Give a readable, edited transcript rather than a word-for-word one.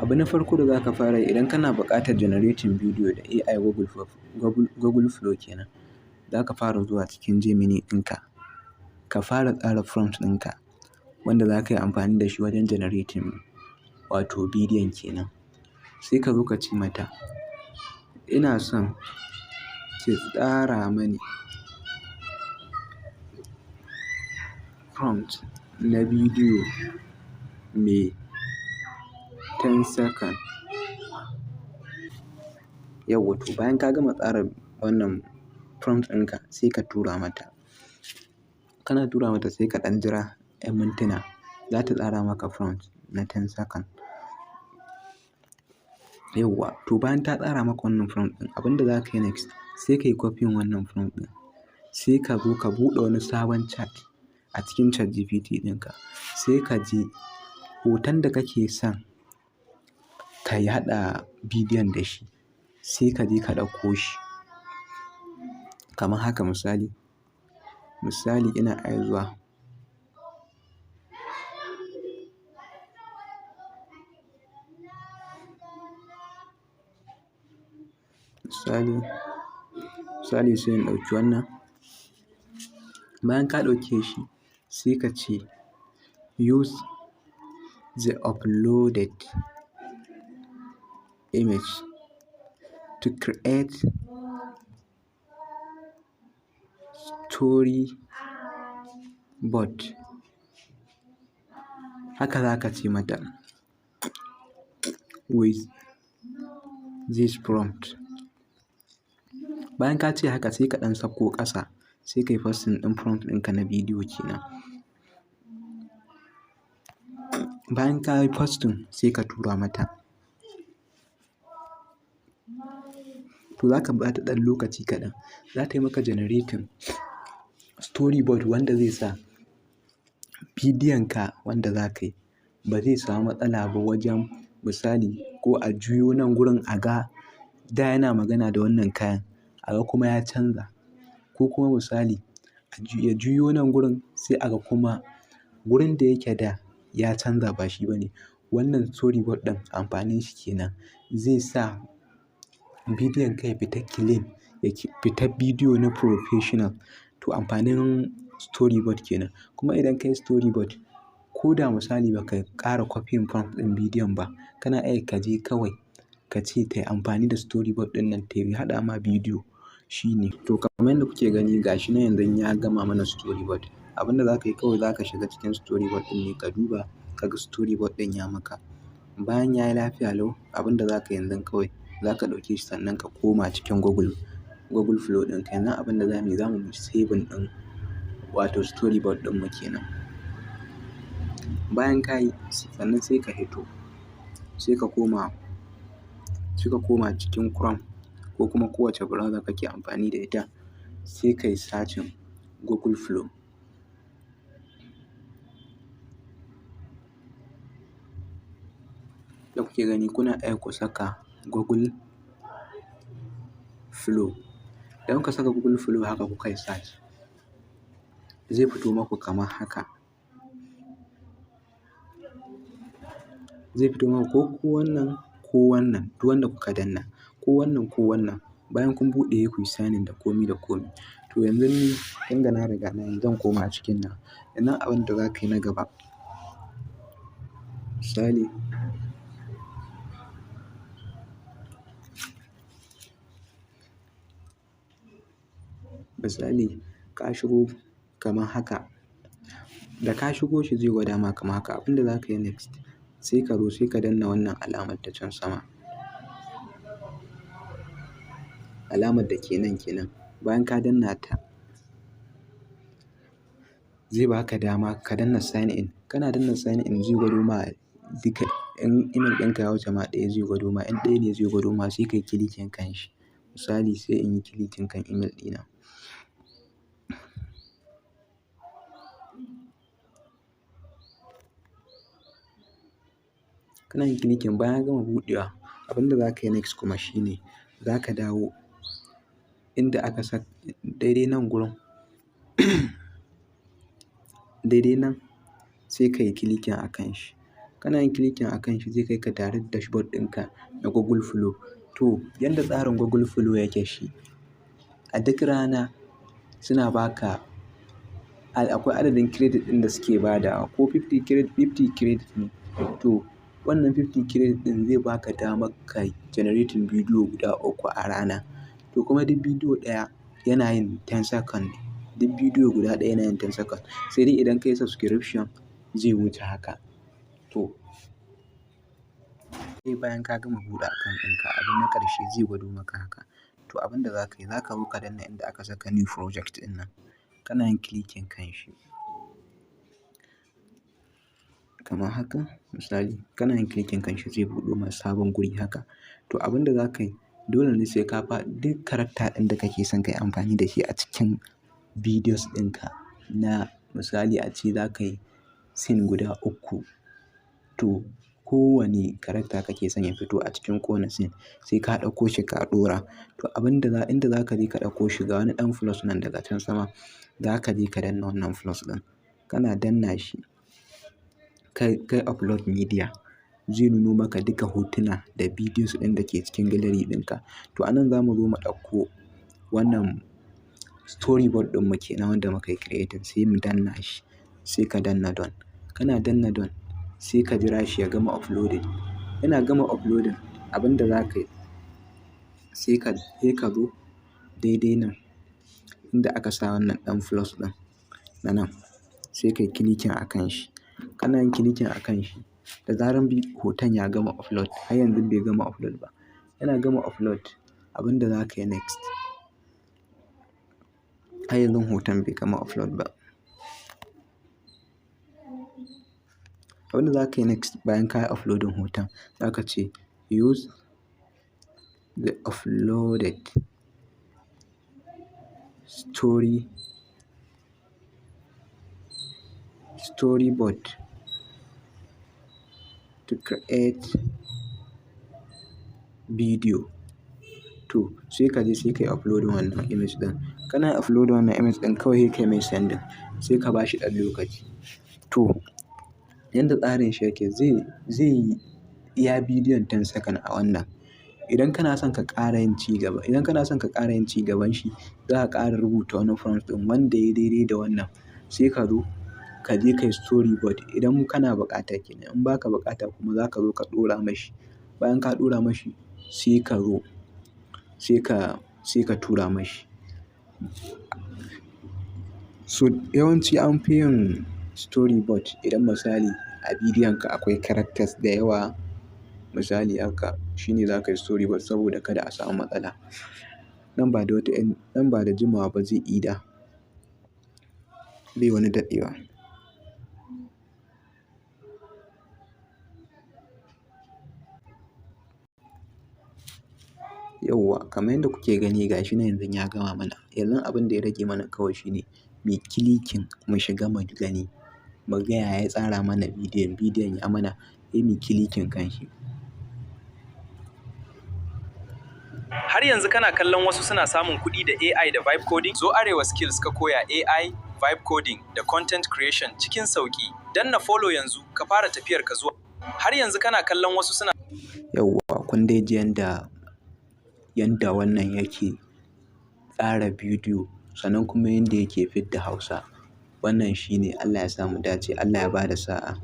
Abu na farko da za ka fara yi idan kana buƙatar generating bidiyo da AI Google Flow kenan, za ka fara zuwa cikin Gemini ɗinka. Ka fara tsara prompt ɗinka wanda za ka yi amfani da shi wajen generating wato bidiyon kenan. Sai ka zo ka ce mata, "Ina son ki tsara mani prompt na bidiyo mai 10 second." Yauwa, to bayan ka gama tsara wannan prompt ɗinka, sai ka tura mata. Kana tura mata, sai ka ɗan jira 'yan mintuna, za ta tsara maka prompt na 10 second. Yauwa, to bayan ta tsara maka wannan prompt ɗin, abin da za ka yi next, sai ka yi copying wannan prompt ɗin. Sai ka zo ka buɗe wani sabon chat a cikin ChatGPT ɗinka. Sai ka je hoton da kake son ka yi haɗa bidiyon da shi, sai ka je ka ɗauko shi. Kamar haka misali. Misali, ina iya zuwa misali, sai in ɗauki wannan. Bayan ka ɗauke shi, sai ka ce, "Use the uploaded image to create storyboard." Haka za ka ce mata, "with this prompt." Bayan ka ce haka, sai ka ɗan sauko ƙasa, sai ka yi pasting ɗin prompt ɗinka na bidiyo kenan. Bayan ka yi pasting, sai ka tura mata. To, za ka ba ta ɗan lokaci kaɗan. Za ta yi maka generating storyboard wanda zai sa bidiyon ka wanda za ka yi ba zai samu matsala ba wajen, misali, ko a juyo nan gurin a ga da yana magana da wannan kayan, a ga kuma ya canza. Ko kuma misali, ya juyo nan gurin, sai a ga kuma gurin da yake da ya canza, ba shi ba ne. Wannan storyboard ɗin amfanin shi kenan. Zai sa bidiyon ka ya fita clean, ya fita bidiyo na professional. To, amfanin storyboard kenan. Kuma idan ka yi storyboard, ko da misali ba ka ƙara copying prompt ɗin bidiyon ba, kana iya ka je kawai ka ce ta yi amfani da storyboard ɗin nan ta yi haɗa ma bidiyo. Shi ne. To, kamar yadda kuke gani, ga shi nan yanzu ya gama mana storyboard. Abin da za ka yi kawai, za ka shiga cikin storyboard ɗin ne ka duba ka ga storyboard ɗin ya maka. Bayan ya yi lafiya lau, abin da za ka yi yanzu kawai, za ka ɗauke shi sannan ka koma cikin Google Flow ɗinka. Yanzu abin da za mu yi, za mu yi saving ɗin wato storyboard ɗin mu kenan. Bayan ka yi, sannan sai ka hito, sai ka koma cikin Chrome ko kuma kowace browser kake amfani da ita, sai ka yi searching Google Flow. Da kuke gani, kuna iya ku saka Google Flow. Idan kuka saka Google Flow haka kuka yi search, zai fito maku kamar haka. Zai fito maku ko wannan ko wannan, duk wanda kuka danna, ko wannan ko wannan. Bayan kun buɗe, sai kuyi sign in da komi da komi. To, yanzu ni tunda na riga na yi, zan koma cikin nan. Yanzu abin da za ka yi na gaba, misali, ka shigo kamar haka. Da ka shigo shi, zai gwada ma kamar haka. Abin da za ka yi next, sai ka zo sai ka danna wannan alamar ta can sama. Alamar da ke nan kenan. Bayan ka danna ta, zai baka dama ka danna sign in. Kana danna sign in, zai gwado ma duka in email ɗinka ya wuce ma ɗaya, zai gwado ma. In ɗaya ne zai gwado ma, sai ka yi clicking kan shi. Misali, sai in yi clicking kan email ɗina. Kana yin clicking, bayan ya gama buɗewa, abin da za ka yi next kuma shine za ka dawo inda aka saka daidai nan gurin. Daidai nan, sai ka yi clicking a kan shi. Kana yin clicking a kan shi zai kai ka direct dashboard ɗinka na Google Flow. To, yanda tsarin Google Flow yake shi, a duk rana suna baka akwai adadin credit ɗin da suke badawa, ko 50 credit, 50 credit ne. To, wannan 50 credit ɗin zai baka damar ka generating bidiyo guda 3 a rana. To, kuma duk bidiyo ɗaya yana yin 10 second ne. Duk bidiyo guda ɗaya yana yin 10 second. Sai dai idan ka yi subscription zai wuce haka. To, sai bayan ka gama buɗe account ɗinka, abu na ƙarshe zai gwado maka haka. To, abin da za ka yi, za ka zo ka danna inda aka saka new project ɗin nan. Kana yin clicking kan shi. Kamar haka misali, kana yin clicking kan shi zai buɗo ma sabon guri haka. To, abin da za ka yi, dole ne sai ka fa duk character ɗin da kake son ka yi amfani da shi a cikin videos ɗinka, na misali a ce za ka yi scene guda 3. To, kowane character kake son ya fito a cikin kowane scene sai ka ɗauko shi ka ɗora. To, abin da za, inda za ka je ka ɗauko shi, ga wani ɗan plus nan daga can sama, za ka je ka danna wannan plus ɗin. Kana danna shi, kai upload media, zai nuno maka duka hotuna da videos ɗin da ke cikin gallery ɗinka. To, a nan za mu zo mu ɗauko wannan storyboard ɗin mu kenan wanda muka yi creating, sai mu danna shi, sai ka danna done. Kana danna done, sai ka jira shi ya gama uploading. Yana gama uploading, abin da za ka yi, sai ka zo daidai nan inda aka sa wannan ɗan plus ɗin na nan, sai ka yi clicking a kan shi. Kana yin clicking a kan shi, da zarar hoton ya gama upload, har yanzu bai gama upload ba. Yana gama upload, abin da za ka yi next. Har yanzu hoton bai gama upload ba. Abin da za ka yi next bayan ka yi uploading hoton, za ka ce use the uploaded storyboard to create video. To, sai ka je sai ka yi uploading wannan image ɗin. Kana uploading wannan image ɗin, kawai sai kai mai sending, sai ka ba shi ɗan lokaci. To, yanda tsarin shi yake, zai yi iya bidiyon 10 second a wannan. Idan kana son ka ƙara yin ci gaba, idan kana son ka ƙara yin ci gaban shi, za ka ƙara rubuta wani prompt ɗin wanda ya daidai da wannan. Sai ka zo ka je ka yi storyboard idan kana buƙata kenan. In ba ka buƙata kuma, za ka zo ka ɗora mashi. Bayan ka ɗora mashi, sai ka zo sai ka tura mashi. So yawanci an fi yin storyboard idan misali a bidiyon ka akwai characters da yawa. Misali haka, shine za ka yi storyboard saboda kada a samu matsala. Nan ba da jimawa ba zai ida. Bai wani daɗewa. Yauwa, kamar yadda kuke gani, ga shi nan yanzu ya gama mana. Yanzu abin da ya rage mana kawai shine mu yi clicking mu shiga mu gani, mu ga ya tsara mana bidiyon, bidiyon ya mana, sai mu yi clicking kan shi. Har yanzu kana kallon wasu suna samun kuɗi da AI da vibe coding? Zo Arewa Skills ka koya AI, vibe coding da content creation cikin sauƙi. Danna follow yanzu ka fara tafiyar ka zuwa. Har yanzu kana kallon wasu suna Yauwa, kun dai ji yanda wannan yake tsara bidiyo, sannan kuma yanda yake fidda Hausa. Wannan shine. Allah ya sa mu dace, Allah ya ba da sa'a.